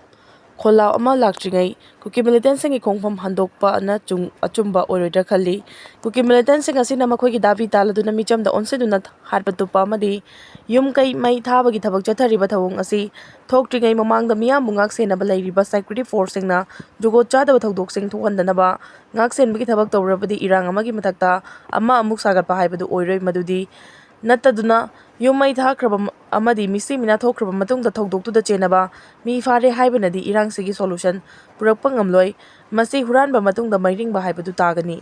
ꯈꯣꯜꯂꯥꯎ ꯑꯃ ꯂꯥꯛꯇ꯭ꯔꯤꯉꯩ ꯀꯨꯀꯤ ꯃꯤꯂꯤꯇꯦꯟꯁꯤꯡꯒꯤ ꯈꯣꯡꯐꯝ ꯍꯟꯗꯣꯛꯄꯅ ꯆꯨꯝ-, ꯑꯆꯨꯝꯕ ꯑꯣꯏꯔꯣꯏꯗ꯭ꯔꯥ ꯈꯜꯂꯤ꯫ ꯀꯨꯀꯤ ꯃꯤꯂꯤꯇꯦꯟꯁꯤꯡ ꯑꯁꯤꯅ ꯃꯈꯣꯏꯒꯤ ꯗꯥꯕꯤ ꯇꯥꯜꯂꯗꯨꯅ ꯃꯤꯆꯝꯗ ꯑꯣꯟꯁꯤꯟꯗꯨꯅ ꯍꯥꯠꯄ ꯇꯨꯞꯄ ꯑꯃꯗꯤ ꯌꯨꯝ ꯀꯩ ꯃꯩ ꯊꯥꯕꯒꯤ ꯊꯕꯛ ꯆꯠꯊꯔꯤꯕ ꯊꯧꯑꯣꯡ ꯑꯁꯤ ꯊꯣꯛꯇ꯭ꯔꯤꯉꯩ ꯃꯃꯥꯡꯗ ꯃꯤꯌꯥꯝꯕꯨ ꯉꯥꯛ ꯁꯦꯟꯅꯕ ꯂꯩꯔꯤꯕ ꯁꯦꯀ꯭ꯌꯨꯔꯤꯇꯤ ꯐꯣꯔꯁꯁꯤꯡꯅ ꯖꯨꯒꯣꯠ ꯆꯥꯗꯕ ꯊꯧꯗꯣꯛꯁꯤꯡ ꯊꯣꯛꯍꯟꯗꯅꯕ ꯉꯥꯛ ꯁꯦꯟꯕꯒꯤ ꯊꯕꯛ ꯇꯧꯔꯕꯗꯤ ꯏꯔꯥꯡ ꯑꯃꯒꯤ ꯃꯊꯛꯇ ꯑꯃ ꯑꯃꯨꯛ ꯁꯥꯒꯠꯄ ꯍꯥꯏꯕꯗꯨ ꯑꯣꯏꯔꯣꯏ꯫ ꯃꯗꯨꯗꯤ ꯅꯠꯇꯗꯨꯅ ꯌꯨꯝ ꯃꯩ ꯊꯥꯈ꯭ꯔꯕ ꯑꯃꯗꯤ ꯃꯤꯁꯤ ꯃꯤꯅꯥ ꯊꯣꯛꯈ꯭ꯔꯕ ꯃꯇꯨꯡꯗ ꯊꯧꯗꯣꯛꯇꯨꯗ ꯆꯦꯟꯅꯕ ꯃꯤ ꯐꯥꯔꯦ ꯍꯥꯏꯕꯅꯗꯤ ꯏꯔꯥꯡꯁꯤꯒꯤ ꯁꯣꯂꯨꯁꯟ ꯄꯨꯔꯛꯄ ꯉꯝꯂꯣꯏ꯫ ꯃꯁꯤ ꯍꯨꯔꯥꯟꯕ ꯃꯇꯨꯡꯗ ꯃꯩꯔꯤꯡꯕ ꯍꯥꯏꯕꯗꯨ ꯇꯥꯒꯅꯤ꯫